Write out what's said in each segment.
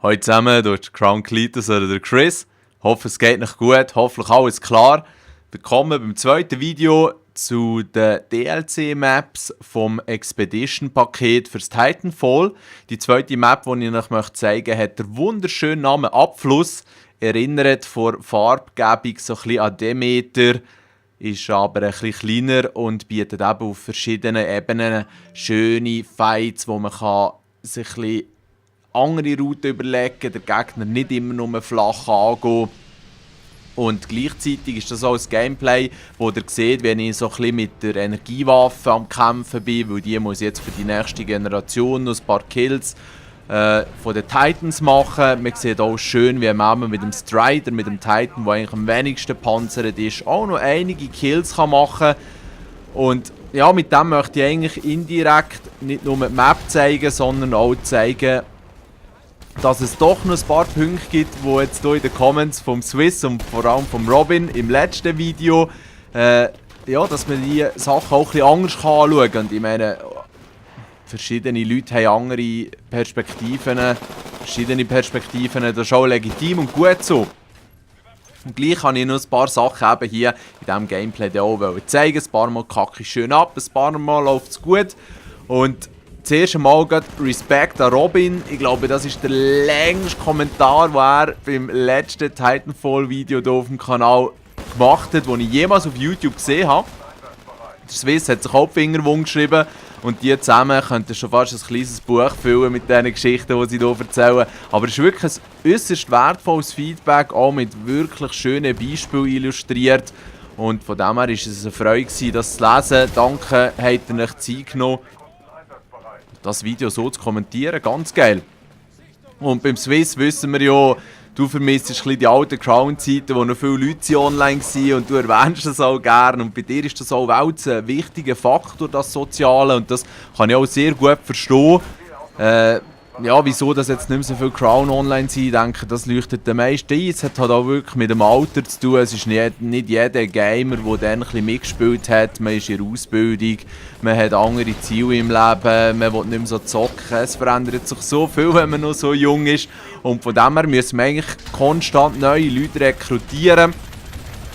Hallo zusammen, hier ist Crown Cletus oder der Chris. Hoffe, es geht noch gut, hoffentlich alles klar. Willkommen beim zweiten Video zu den DLC-Maps vom Expedition-Paket fürs Titanfall. Die zweite Map, die ich euch zeigen möchte, hat den wunderschönen Namen Abfluss. Erinnert vor Farbgebung so ein bisschen an Demeter, ist aber ein bisschen kleiner und bietet eben auf verschiedenen Ebenen schöne Fights, wo man sich ein bisschen andere Routen überlegen, der Gegner nicht immer nur flach angehen. Und gleichzeitig ist das auch das Gameplay, wo ihr seht, wenn ich so ein bisschen mit der Energiewaffe am Kämpfen bin, weil die muss jetzt für die nächste Generation noch ein paar Kills von den Titans machen. Man sieht auch schön, wie man mit dem Strider, mit dem Titan, der eigentlich am wenigsten panzert ist, auch noch einige Kills machen kann. Und ja, mit dem möchte ich eigentlich indirekt nicht nur die Map zeigen, sondern auch zeigen, dass es doch noch ein paar Punkte gibt, die jetzt hier in den Comments vom Swiss und vor allem vom Robin im letzten Video, ja, dass man die Sachen auch ein bisschen anders anschauen kann. Und ich meine, verschiedene Leute haben andere Perspektiven, das ist auch legitim und gut so. Und gleich kann ich noch ein paar Sachen eben hier in diesem Gameplay auch zeigen. Ein paar Mal kacke ich schön ab, ein paar Mal läuft es gut. Und zuerst einmal Respekt an Robin. Ich glaube, das ist der längste Kommentar, den er beim letzten Titanfall-Video hier auf dem Kanal gemacht hat, den ich jemals auf YouTube gesehen habe. Der Swiss hat sich auch die Fingerwunde geschrieben und die zusammen könnten schon fast ein kleines Buch füllen mit diesen Geschichten, die sie hier erzählen. Aber es ist wirklich ein äußerst wertvolles Feedback, auch mit wirklich schönen Beispielen illustriert. Und von dem her war es eine Freude, das zu lesen. Danke, habt ihr euch Zeit genommen, das Video so zu kommentieren, ganz geil. Und beim Swiss wissen wir ja, du vermisst ein bisschen die alten Crown-Zeiten, wo noch viele Leute online waren und du erwähnst das auch gerne. Und bei dir ist das auch ein wichtiger Faktor, das Soziale, und das kann ich auch sehr gut verstehen. Ja, wieso das jetzt nicht mehr so viel Crown online sind, ich denke, das leuchtet den meisten ein. Es hat halt auch wirklich mit dem Alter zu tun. Es ist nicht jeder Gamer, der dann ein bisschen mitgespielt hat. Man ist in der Ausbildung, man hat andere Ziele im Leben, man will nicht mehr so zocken. Es verändert sich so viel, wenn man noch so jung ist. Und von dem her müssen wir eigentlich konstant neue Leute rekrutieren.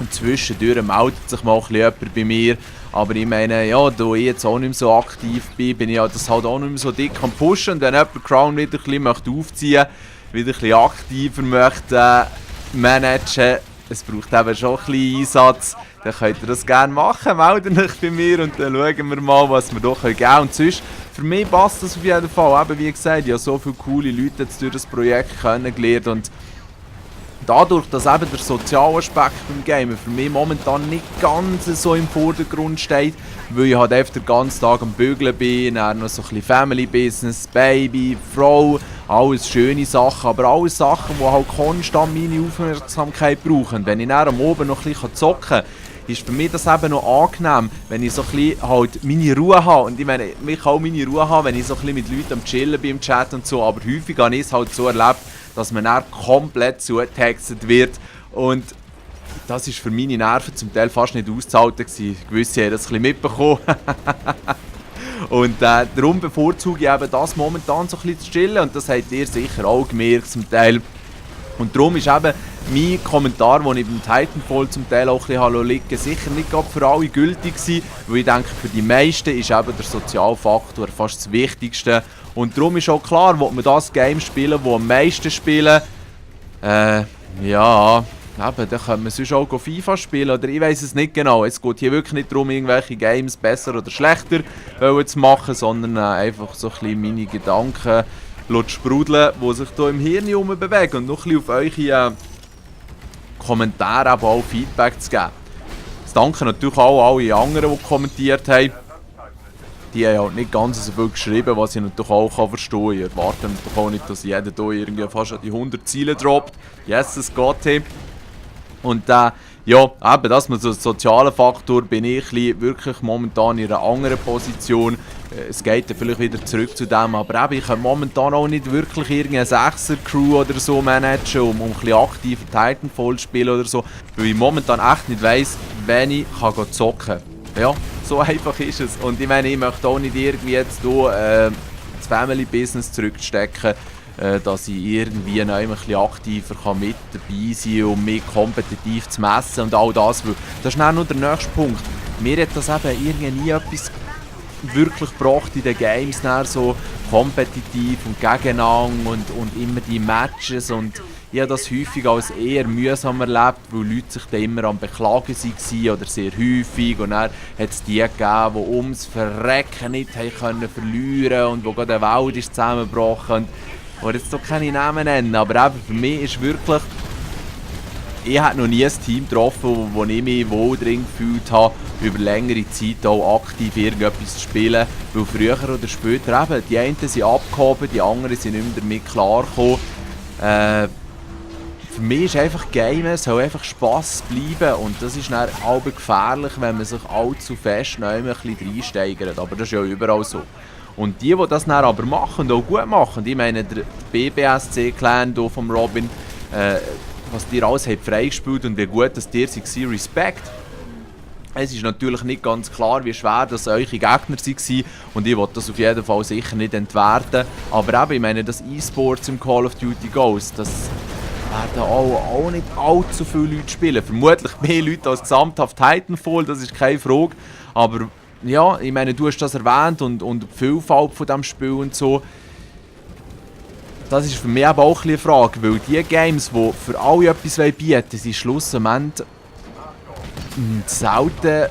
Und zwischendurch meldet sich mal ein bisschen jemand bei mir. Aber ich meine, ja, da ich jetzt auch nicht mehr so aktiv bin, bin ich ja das halt auch nicht mehr so dick am Pushen. Und wenn jemand Crown wieder ein bisschen aufziehen möchte, wieder ein bisschen aktiver möchte managen, es braucht eben schon ein bisschen Einsatz, dann könnt ihr das gerne machen. Meldet euch bei mir und dann schauen wir mal, was wir hier geben können. Und sonst, für mich passt das auf jeden Fall. Eben, wie gesagt, ich habe so viele coole Leute jetzt durch das Projekt kennengelernt. Und dadurch, dass eben der soziale Aspekt beim Gamen für mich momentan nicht ganz so im Vordergrund steht, weil ich halt einfach den ganzen Tag am Bügeln bin, dann noch so ein bisschen Family Business, Baby, Frau, alles schöne Sachen, aber alles Sachen, die halt konstant meine Aufmerksamkeit brauchen. Wenn ich dann am Oben noch ein bisschen zocken kann, ist für mich das eben noch angenehm, wenn ich so ein bisschen halt meine Ruhe habe. Und ich meine, ich kann auch meine Ruhe haben, wenn ich so ein bisschen mit Leuten am Chillen bin im Chat und so, aber häufig habe ich es halt so erlebt, dass man dann komplett zugetextet wird. Und das ist für meine Nerven zum Teil fast nicht auszuhalten gewesen. Gewisse haben das ein bisschen mitbekommen. Und darum bevorzuge ich eben das momentan so ein bisschen zu chillen. Und das habt ihr sicher auch gemerkt zum Teil. Und darum ist eben mein Kommentar, den ich beim Titanfall zum Teil auch ein bisschen liegen, sicher nicht gerade für alle gültig gewesen, weil ich denke, für die meisten ist eben der Sozialfaktor fast das Wichtigste. Und darum ist auch klar, will man das Game spielen, das am meisten spielen, ja, eben, dann können wir sonst auch FIFA spielen, oder ich weiss es nicht genau. Es geht hier wirklich nicht darum, irgendwelche Games besser oder schlechter zu machen, sondern einfach so ein bisschen meine Gedanken sprudeln, die sich hier im Hirn bewegen und noch ein bisschen auf eure Kommentare, aber auch Feedback zu geben. Das danke natürlich auch alle anderen, die kommentiert haben. Die haben halt nicht ganz so viel geschrieben, was ich natürlich auch verstehen kann. Ich erwarte natürlich auch nicht, dass jeder hier irgendwie fast an die 100 Ziele droppt. Yes, es geht. Und ja, eben das mit dem sozialen Faktor bin ich wirklich momentan in einer anderen Position. Es geht dann vielleicht wieder zurück zu dem, aber eben, ich kann momentan auch nicht wirklich irgendeine 6er-Crew oder so managen, um ein bisschen aktiver Titanfall zu spielen oder so, weil ich momentan echt nicht weiss, wenn ich zocken kann. Ja, so einfach ist es. Und ich meine, ich möchte auch nicht irgendwie jetzt hier das Family Business zurückstecken, dass ich irgendwie noch ein bisschen aktiver mit dabei sein kann, um mich kompetitiv zu messen und all das. Weil das ist dann noch der nächste Punkt. Mir hat das eben irgendwie nie etwas wirklich gebracht in den Games, so kompetitiv und gegeneinander und immer die Matches, und ich habe das häufig als eher mühsam erlebt, weil Leute sich dann immer am Beklagen waren oder sehr häufig, und dann hat es die gegeben, die ums Verrecken nicht können verlieren und wo gerade eine Welt ist zusammengebrochen. Ich will jetzt doch keine Namen nennen, aber eben für mich ist wirklich, ich habe noch nie ein Team getroffen, wo ich mich wohl drin gefühlt habe, über längere Zeit auch aktiv irgendetwas zu spielen. Weil früher oder später eben, die einen sind abgehoben, die anderen sind nicht mehr damit klargekommen. Für mich ist einfach Gamen, soll einfach Spass bleiben, und das ist dann auch gefährlich, wenn man sich allzu fest noch ein bisschen reinsteigert. Aber das ist ja überall so. Und die das dann aber machen und auch gut machen, ich meine, der BBSC-Clan hier vom Robin, was dir alles habt freigespielt und wie gut das dir war, Respekt. Es ist natürlich nicht ganz klar, wie schwer das eure Gegner waren, und ich will das auf jeden Fall sicher nicht entwerten. Aber eben, ich meine, das E-Sports im Call of Duty Ghosts, das werden auch nicht allzu viele Leute spielen. Vermutlich mehr Leute als gesamthaft Titanfall, das ist keine Frage. Aber ja, ich meine, du hast das erwähnt und die Vielfalt von diesem Spiel und so. Das ist für mich aber auch eine Frage, weil die Games, die für alle etwas bieten, sind schlussendlich selten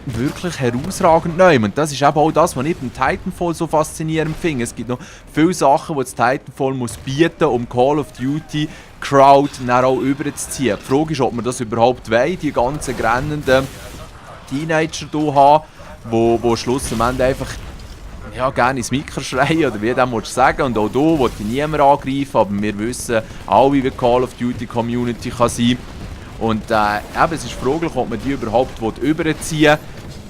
wirklich herausragend neu. Und das ist eben auch das, was ich beim Titanfall so faszinierend finde. Es gibt noch viele Sachen, die das Titanfall muss bieten, um Call of Duty Crowd dann auch überzuziehen. Die Frage ist, ob man das überhaupt will, die ganzen grennenden Teenager hier haben, die schlussendlich einfach gerne ins Mikro schreien, oder wie du sagen. Und auch hier will ich niemand angreifen, aber wir wissen alle, wie die Call of Duty Community kann sein. Und es ist fraglich, ob man die überhaupt überziehen will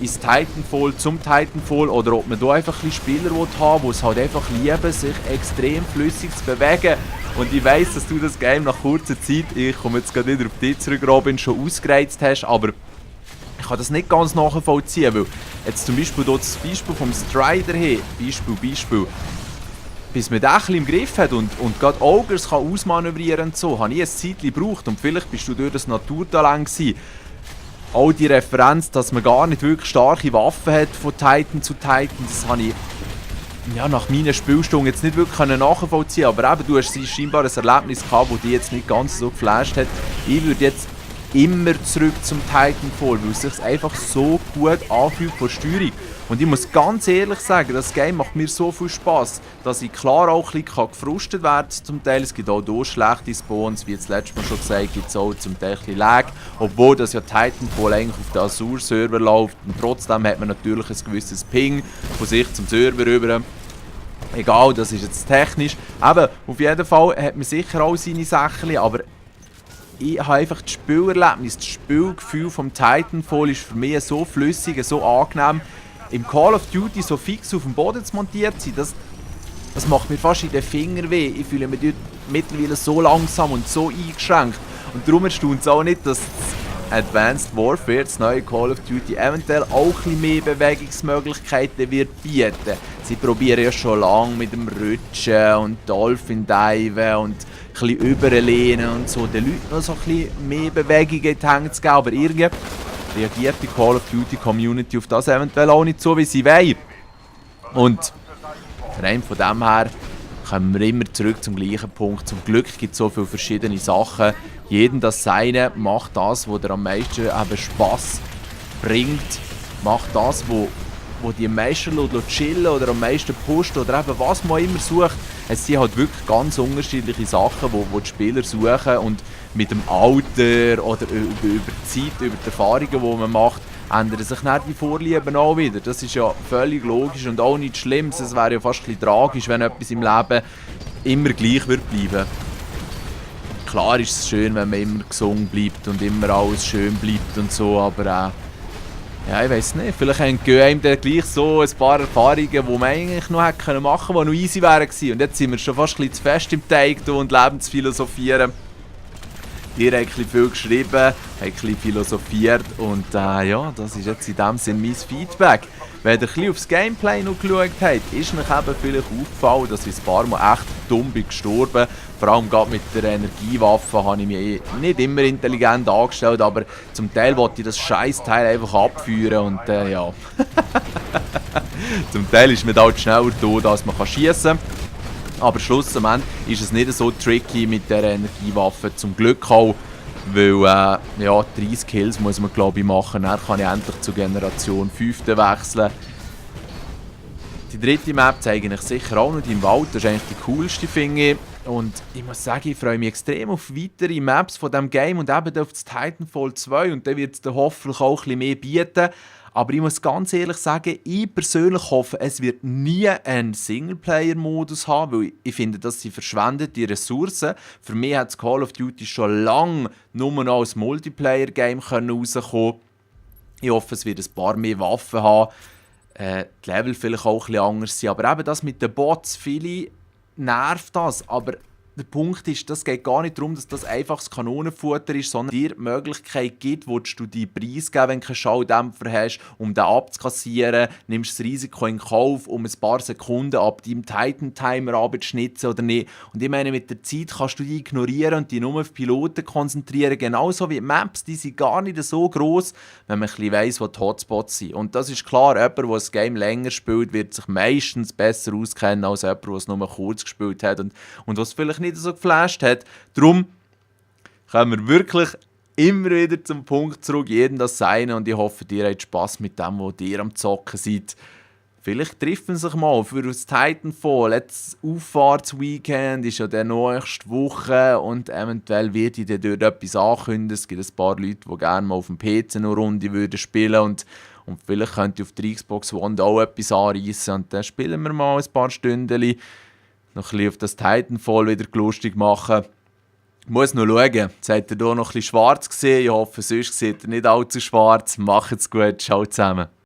ins Titanfall, zum Titanfall, oder ob man da einfach ein bisschen Spieler haben will, die es halt einfach lieben, sich extrem flüssig zu bewegen. Und ich weiss, dass du das Game nach kurzer Zeit, ich komme jetzt gerade wieder auf dich zurück, Robin, schon ausgereizt hast, aber ich kann das nicht ganz nachvollziehen, weil jetzt zum Beispiel dort das Beispiel vom Strider her, Beispiel, bis man den ein bisschen im Griff hat und gerade Ogres kann ausmanövrieren und so, habe ich ein Zeitchen gebraucht, und vielleicht bist du durch das Naturtalent gewesen. Auch die Referenz, dass man gar nicht wirklich starke Waffen hat von Titan zu Titan, das habe ich nach meiner Spielstunde jetzt nicht wirklich nachvollziehen, aber eben, du hast scheinbar ein Erlebnis gehabt, das dich jetzt nicht ganz so geflasht hat. Ich würde jetzt immer zurück zum Titanfall, weil es sich einfach so gut anfühlt von der Steuerung. Und ich muss ganz ehrlich sagen, das Game macht mir so viel Spass, dass ich klar auch ein bisschen gefrustet werden zum Teil. Es gibt auch hier schlechte Spawns, wie das letzte Mal schon gesagt, gibt es auch zum Teil ein bisschen Lag. Obwohl das ja Titanfall eigentlich auf den Azure-Server läuft, und trotzdem hat man natürlich ein gewisses Ping von sich zum Server rüber. Egal, das ist jetzt technisch. Aber auf jeden Fall hat man sicher auch seine Sachen, aber ich habe einfach das Spielerlebnis, das Spielgefühl vom Titanfall ist für mich so flüssig, so angenehm. Im Call of Duty so fix auf dem Boden zu montiert sein, das macht mir fast in den Fingern weh. Ich fühle mich dort mittlerweile so langsam und so eingeschränkt. Und darum erstaunt es auch nicht, dass Advanced Warfare, das neue Call of Duty, eventuell auch ein bisschen mehr Bewegungsmöglichkeiten wird bieten. Sie probieren ja schon lange mit dem Rutschen und Dolphin Diven und ein bisschen überlehnen und so, den Leuten noch so ein bisschen mehr Bewegung in die Hände zu geben, aber irgendwie reagiert die Call of Duty Community auf das eventuell auch nicht so, wie sie wollen. Und rein von dem her kommen wir immer zurück zum gleichen Punkt. Zum Glück gibt es so viele verschiedene Sachen. Jeden das Seine, macht das, was dir am meisten eben Spass bringt. Macht das, wo die am meisten chillen oder am meisten pusht oder eben was man immer sucht. Es sind halt wirklich ganz unterschiedliche Sachen, wo die Spieler suchen, und mit dem Alter oder über die Zeit, über die Erfahrungen, die man macht, ändern sich dann die Vorlieben auch wieder. Das ist ja völlig logisch und auch nichts Schlimmes. Es wäre ja fast ein bisschen tragisch, wenn etwas im Leben immer gleich wird bleiben. Klar ist es schön, wenn man immer gesund bleibt und immer alles schön bleibt und so, aber ja, ich weiss nicht, vielleicht entgehen einem dann gleich so ein paar Erfahrungen, die man eigentlich noch hätte machen können, die noch easy wären gewesen. Und jetzt sind wir schon fast ein bisschen zu fest im Teig und leben zu philosophieren. Ihr habt ein bisschen viel geschrieben, habt ein bisschen philosophiert und ja, das ist jetzt in dem Sinne mein Feedback. Wenn ihr ein bisschen aufs Gameplay noch geschaut habt, ist euch eben vielleicht aufgefallen, dass ich ein paar Mal echt dumm bin gestorben. Vor allem gerade mit der Energiewaffe habe ich mich nicht immer intelligent angestellt, aber zum Teil wollte ich das Scheißteil einfach abführen und ja. Zum Teil ist man halt schneller tot, als man schiessen kann. Aber schlussendlich ist es nicht so tricky mit der Energiewaffe, zum Glück auch, weil ja, 30 Kills muss man glaube ich machen, dann kann ich endlich zur Generation 5 wechseln. Die dritte Map zeige ich sicher auch noch, die im Wald, das ist eigentlich die coolste, finde ich. Und ich muss sagen, ich freue mich extrem auf weitere Maps von diesem Game und eben auf das Titanfall 2 und dann wird es dann hoffentlich auch ein bisschen mehr bieten. Aber ich muss ganz ehrlich sagen, ich persönlich hoffe, es wird nie einen Singleplayer-Modus haben, weil ich finde, dass sie verschwendete Ressourcen. Für mich hat Call of Duty schon lange nur noch als Multiplayer-Game rauskommen. Ich hoffe, es wird ein paar mehr Waffen haben, die Level vielleicht auch ein bisschen anders sein. Aber eben das mit den Bots, viele nervt das, aber der Punkt ist, das geht gar nicht darum, dass das einfach das Kanonenfutter ist, sondern dir die Möglichkeit gibt, willst du die Preis geben, wenn du keinen Schalldämpfer hast, um den abzukassieren, nimmst das Risiko in Kauf, um ein paar Sekunden ab deinem Titan-Timer abzuschnitzen oder nicht. Und ich meine, mit der Zeit kannst du die ignorieren und dich nur auf Piloten konzentrieren, genauso wie die Maps, die sind gar nicht so gross, wenn man ein bisschen weiss, wo die Hotspots sind. Und das ist klar, jemand, der das Game länger spielt, wird sich meistens besser auskennen als jemand, der es nur kurz gespielt hat und was vielleicht nicht so geflasht hat. Darum kommen wir wirklich immer wieder zum Punkt zurück, jeden das Seine, und ich hoffe, ihr habt Spass mit dem, wo ihr am Zocken seid. Vielleicht treffen sich mal für das Titanfall. Jetzt Auffahrtsweekend ist ja der nächste Woche und eventuell wird ich dann dort etwas ankündigen. Es gibt ein paar Leute, die gerne mal auf dem PC eine Runde würden spielen und vielleicht könnt ihr auf der Xbox One auch etwas anreissen und dann spielen wir mal ein paar Stündchen. Noch ein bisschen auf das Titanfall wieder lustig machen. Ich muss noch schauen. Jetzt habt ihr hier noch ein bisschen schwarz gesehen. Ich hoffe, sonst seht ihr nicht allzu schwarz. Macht's gut. Ciao zusammen.